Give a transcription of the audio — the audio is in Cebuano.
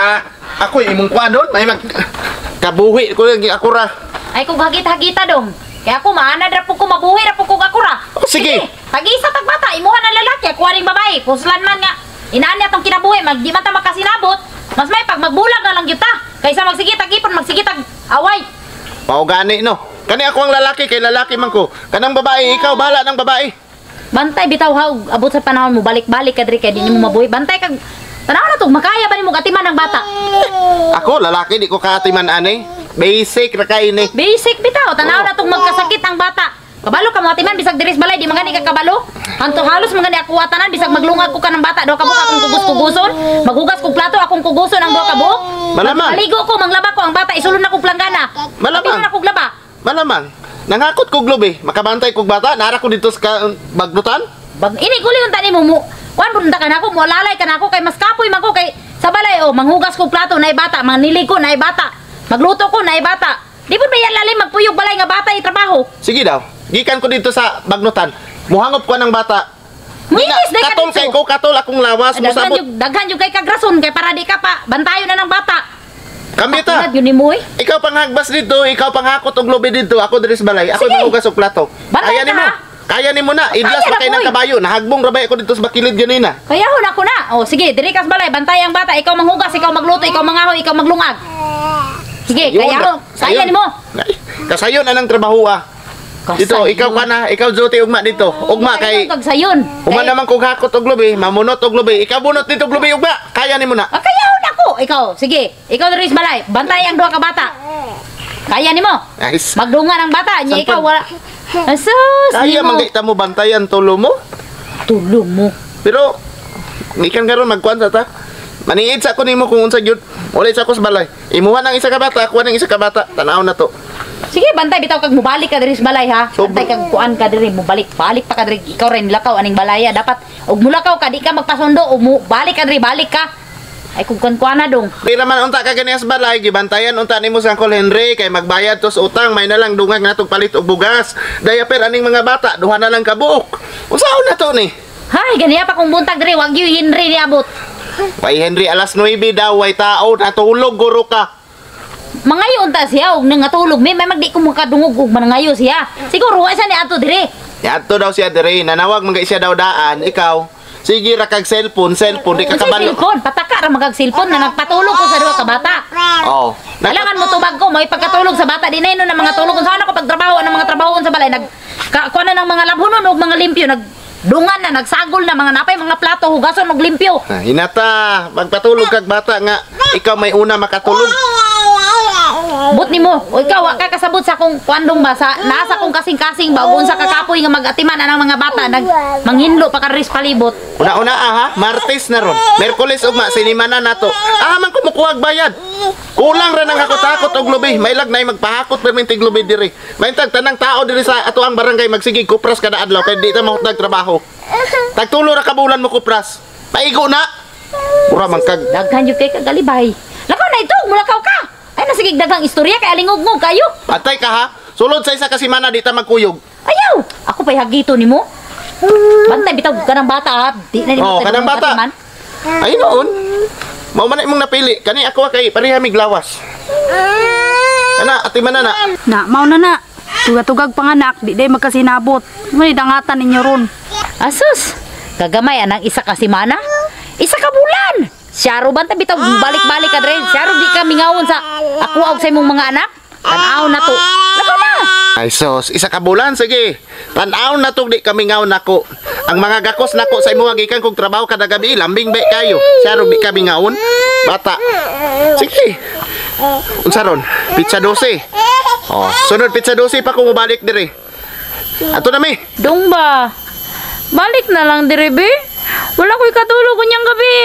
Ah, ako imong kuan doon, may mag kabuhi ko lang ako ra. Ay kung hagit-hagita dong. Kaya ako maanad ra po ko, mabuhi ra po ko ako ra. Oh, sige. Tag-isa tag bata, imuha ng lalaki, ako aning babae. Puslan man nga. Inaan niya tong kinabuhi, mag di man ta makasinabot. Mas may pag magbulag na lang gyud ta. Kaysa magsige tag ipon, magsige tag away. Mao gani no. Kani ako ang lalaki kay lalaki man ko. Kanang babae, ikaw bahala ng babae. Bantay bitaw ha, ug abot sa panahon mo balik-balik ka diri kay di nimo mabuhi. Bantay kag tanaw na to, makaya ba nimo atiman ang bata? Ako lalaki di ko kaatiman ani. Basic ra kay ni. Basic bitaw, tanaw na tong magkasakit ang bata. Kabalo ka mo atiman bisag diri sa balay di man gani ka kabalo. Hanto halos man gani ako tanan bisag maglungag ko ka ng bata do ka buok akong kugos-kuguson, maghugas kog plato akong kuguson ang duha ka buok. Malamang. Maligo ko, manglaba ko ang bata isulod na kog planggana. Malamang. Apil na kog laba. Malamang. Nangakot kog lubi, makabantay kog bata, nara ko dito sa bagnutan. Bag ini guli unta nimo mo. Kuan pud ka nako, mo lalay ka nako kay mas kapoy man ko kay sa balay oh, manghugas kog plato naay bata, manilig ko naay bata. Magluto ko naay bata. Di pud ba yan lalim magpuyog balay nga bata itrabaho? Sige daw. Gikan ko dito sa bagnutan. Muhangop ko ng bata. Muinis Di na, day ka katol dito. kay ko, katol akong lawas, Daghan musabot. yung daghan yung kay kagrason kay para di ka pa bantayon na ng bata. Kami ta. Ingat yun ni mo eh. Ikaw panghagpas dito, ikaw panghakot og lubi dito, ako diri sa balay. Ako Sige. manghugas og plato. Bantay Kaya ka, nimo. ha? Kaya nimo na. Idlas Kaya pa kay na, ng boy. kabayo. Nahagbong ra bay ako dito sa bakilid ganina. Kaya hon ako na. O sige, diri ka sa balay, bantay ang bata, ikaw manghugas, ikaw magluto, ikaw mangahoy, ikaw maglungag. Sige, Yun, kaya ho, kaya sayon. nimo. Ay, kasayon anang trabaho ah. Dito, ikaw ka na, ikaw duty ugma dito. Ugma kay kag sayon. Uma naman kog hakot og lubi, mamunot og lubi. Ikaw bunot dito og lubi ugma. Kaya nimo na. Ah, kaya hon ako. Ikaw, sige. Ikaw diri sa balay, bantay ang duha ka bata. Kaya nimo. Nice. Magdungan ang bata, nya Saan ikaw wala. Asus, Kaya nimo. man ta mo bantayan tulo mo. Tulo mo. Pero gikan karon magkuan sa ta. Maniid sa ko nimo kung unsa gyud. Wala sa ko sa balay. Imuha nang isa ka bata, kuha nang isa ka bata. Tan-aw na to. Sige, bantay bitaw kag mobalik ka diri sa balay ha. So, Bantay kag kuan ka diri, mobalik, balik pa ka diri. Ikaw rin lakaw aning balaya dapat og mulakaw ka di ka magpasundo og mo balik ka diri, balik ka. Ay kung kuan kuan na dong. Pira man unta ka ganiya sa balay, gibantayan unta nimo sa Uncle Henry kay magbayad to sa utang, may na lang dungag natong palit og bugas. Diaper aning mga bata, duha na lang ka buok. Unsaon na to ni? Hay, ganiya pa kung buntag diri, wag gyud Henry niabot. Way Henry alas 9 daw, way tao natulog guro ka. Mangayo unta siya og nangatulog may magdi ko makadungog og mangayo siya. Siguro wa siya ni ato diri. Yadto daw siya dire, nanawag man kay siya daw daan, ikaw. Sige ra kag cellphone, cellphone di ka Unsay kabalo. cellphone, pataka ra magag cellphone na nagpatulog ko sa duha ka bata. Oh. Kailangan mo tubag ko, may pagkatulog sa bata di na yun na mga tulog. Kung saan ako pagtrabaho ang mga trabaho sa balay nag ka, kuha na ng mga labhonon og mga limpyo nag dungan na nagsagol na mga napay mga plato hugason og limpyo. Ah, hinata, magpatulog kag bata nga ikaw may una makatulog. But nimo, o ikaw wa ka kasabot sa akong kuandong ba sa nasa akong kasing-kasing ba ug unsa ka kapoy nga mag-atiman anang mga bata nag manghinlo pa ka ris palibot. Una-una ah, ha, Martes na ron. Merkules ugma sinimana nato. Ah man ko mukuhag bayad. Kulang ra nang hakot-hakot og lubi. May lag nay magpahakot permintig lubi diri. Maintag tanang tao diri sa ato ang barangay magsigig kupras kada adlaw kay di ta mahutdag trabaho. Tagtulo ra ka bulan mo kupras. Paigo na. Mura man kag Daghan jud kay kagalibay. Lakaw na ito, mulakaw ka. Ay nasigig daghang istorya kay alingugngog kayo. Patay ka ha. Sulod sa isa ka semana di ta magkuyog. Ayaw, ako pa'y hagito nimo. Bantay bitaw kanang bata ha. Di na nimo Oh, kanang bata. atiman. Ay noon. Mao man na imong napili. Kani ako kay pareha mig lawas. Ana, atiman na na. Na, mao na na. Tuga-tugag panganak, di day magkasinabot. Ngunit dangatan ninyo ron. Asus, kagamay anang isa ka semana? Isa ka bulan. Siyaro banta bitaw balik-balik ka dre. Siyaro di ka mingawon sa ako og sa imong mga anak. Tan-aw na to. Lakaw na. Ay sos, isa ka bulan sige. Tan-aw na tug di kami ngaw nako. Ang mga gakos nako sa imuha gikan kog trabaho kada gabi, lambing ba kayo. Siya di kami ngawon. Bata. Sige. Unsa ron? Pizza 12. Oh, sunod pizza 12 pa ko mobalik dire. Ato na mi. Dong ba? Balik na lang dire be. Wala ko'y katulog unyang gabi.